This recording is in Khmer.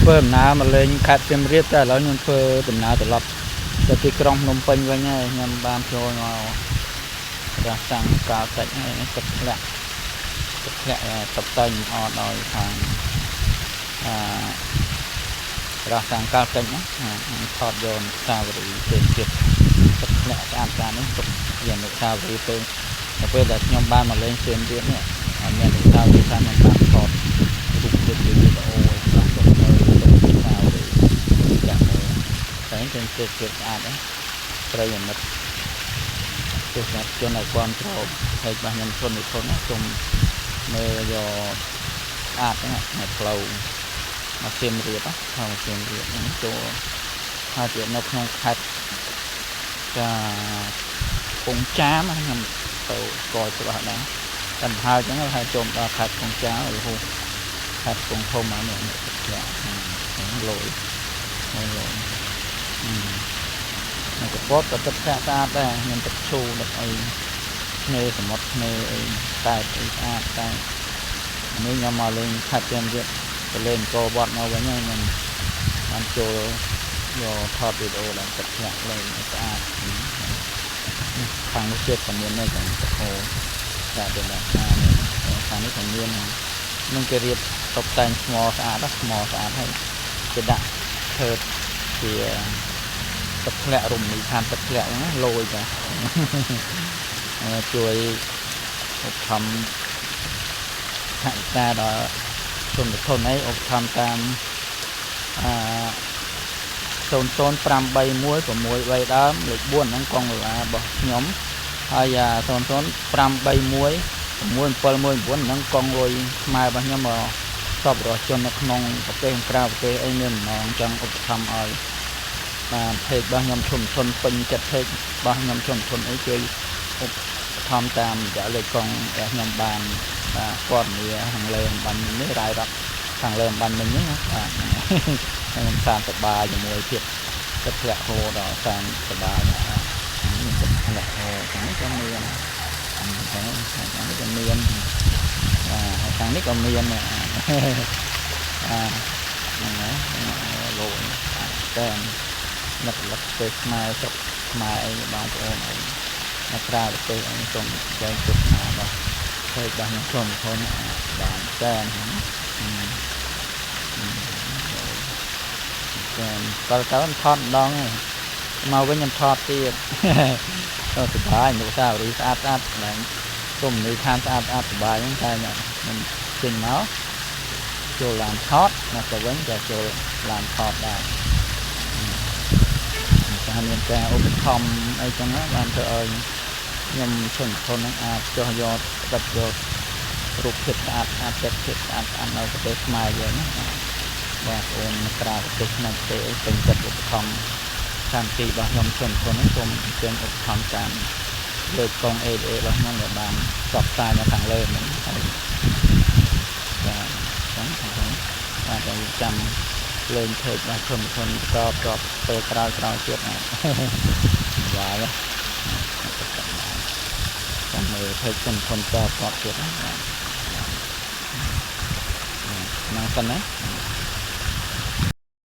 ធ្វើដំណើរមកលេងខេត្តសៀមរាបតែឥឡូវខ្ញុំធ្វើដំណើរត្រឡប់ទៅទីក្រុងភ្នំពេញវិញហើយខ្ញុំបានចូលមករះសាំងកាល់តិចហើយទឹកធ្លាក់ទឹកធ្លាក់តបតែងអត់ដោយខាងអឺរះសាំងកាល់តិចណាថតយកអនុស្សាវរីយ៍ទេសភាពទឹកធ្លាក់ស្អាតស្អាតនេះទុកជាអនុស្សាវរីយ៍ពេលនៅពេលដែលខ្ញុំបានមកលេងសៀមរាបនេះឲ្យមានអនុស្សាវរីយ៍ថាខ្ញុំបានថតរូបភាពជាវីដេអូឲ្យខ្លះទុកនៅទុកអនុស្សាវរីយ៍ចាក់មើលតែឃើញទេសភាពស្អាតហ្នឹងប្រិយមិត្តទស្សនិកជនឲ្យគ្រប់គ្រងហើយរបស់ខ្ញុំធននិធនណាសូមមើលយកស្អាតហ្នឹងនៅផ្លូវមកសៀមរាបណាមកសៀមរាបហ្នឹងចូលហើយទៀតនៅក្នុងខេត្តកាកំពង់ចាមខ្ញុំទៅស្គាល់ច្បាស់ដែរតែប្រហែលអញ្ចឹងហើយចូលដល់ខេត្តកំពង់ចាមរហូតខេត្តកំពង់ធំអានេះទឹកធ្លាក់ហ្នឹងលយលយនៅកពតក៏ទឹកធ្លាក់ស្អាតដែរមានទឹកឈូទឹកអីឆ្នេរសមុទ្រឆ្នេរអីតែអីស្អាតតែនេះខ្ញុំមកលេងខេត្តសៀមរាបទៅលេងអង្គរវត្តមកវិញហើយខ្ញុំបានចូលយកថតវីដេអូឡើងទឹកធ្លាក់លេងស្អាតខាងនោះទៀតក៏មានដែរទឹកហូរតែទៅដល់ខាងនេះខាងនេះក៏មាននឹងគេរៀបតុបតែងថ្មស្អាតថ្មស្អាតហើយគេដាក់ឈើជាទឹកធ្លាក់រមណីយដ្ឋានទឹកធ្លាក់ហ្នឹងលយចាជួយឧបត្ថម្ភថវិកាដល់ជនបទអីឧបត្ថម្ភតាមអឺ00531 6 3ដើមលេខ4ហ្នឹងកងដុល្លាររបស់ខ្ញុំហើយ00531 6719ហ្នឹងកងលុយខ្មែររបស់ខ្ញុំមកសពរស់ជននៅក្នុងប្រទេសក្រៅប្រទេសអីមានម្ដងចង់ឧបត្ថម្ភឲ្យបាទ page របស់ខ្ញុំឈុំឈុនពេញចិត្ត page របស់ខ្ញុំឈុំឈុនអីជួយឧបត្ថម្ភតាមរយៈលេខកងរបស់ខ្ញុំបានបាទព័ត៌មានខាងលើអំបញ្ញនេះរាយរាប់ខាងលើអំបញ្ញមិញហ្នឹងបាទខ្ញុំសានសប្បាយជាមួយភាពទឹកធ្លាក់ហូរដល់សានសប្បាយនេះទឹកធ្លាក់ហូរខាងនេះក៏មានខាងខាងនេះក៏មានបាទខាងនេះក៏មានបាទហ្នឹងហើយលោកតែនឹកលឹកប្រទេសខ្មែរស្រុកខ្មែរអីបងប្អូនអីនៅក្រៅប្រទេសអីសូមចែកទស្សនារបស់ page របស់ខ្ញុំក្រុមធនបាទតែតែក៏ទៅថតម្ដងហើយមកវិញខ្ញុំថតទៀតទៅសុបាយអនុស្សាវរីយ៍ស្អាតស្អាតឡើងគុំនីឋានស្អាតស្អាតសុបាយហ្នឹងតែខ្ញុំចេញមកចូលឡានថតមកទៅវិញក៏ចូលឡានថតដែរតែមានការឧបត្ថម្ភអីចឹងបានធ្វើឲ្យខ្ញុំឈុនធននឹងអាចចុះយកស្ដាប់យករូបភាពស្អាតស្អាតចិត្តភាពស្អាតស្អាតនៅប្រទេសខ្មែរយើងណាបងប្អូននៅក្រៅប្រទេសក្នុងប្រទេសអីពេញចិត្តឧបត្ថម្ភកម្មវិធីរបស់ខ្ញុំឈុនធនហ្នឹងសូមអញ្ជើញឧបត្ថម្ភតាមលេខកង ABA របស់ខ្ញុំដែលបានផ្សព្វផ្សាយនៅខាងលើហ្នឹងហើយបាទអញ្ចឹងបាទតែចាំលេង page របស់ឈុនធនបន្តតបពេលក្រោយក្រោយទៀតណាបាយចាំមើល page ឈុនធនតបតទៀតណាហ្នឹងសិនណា។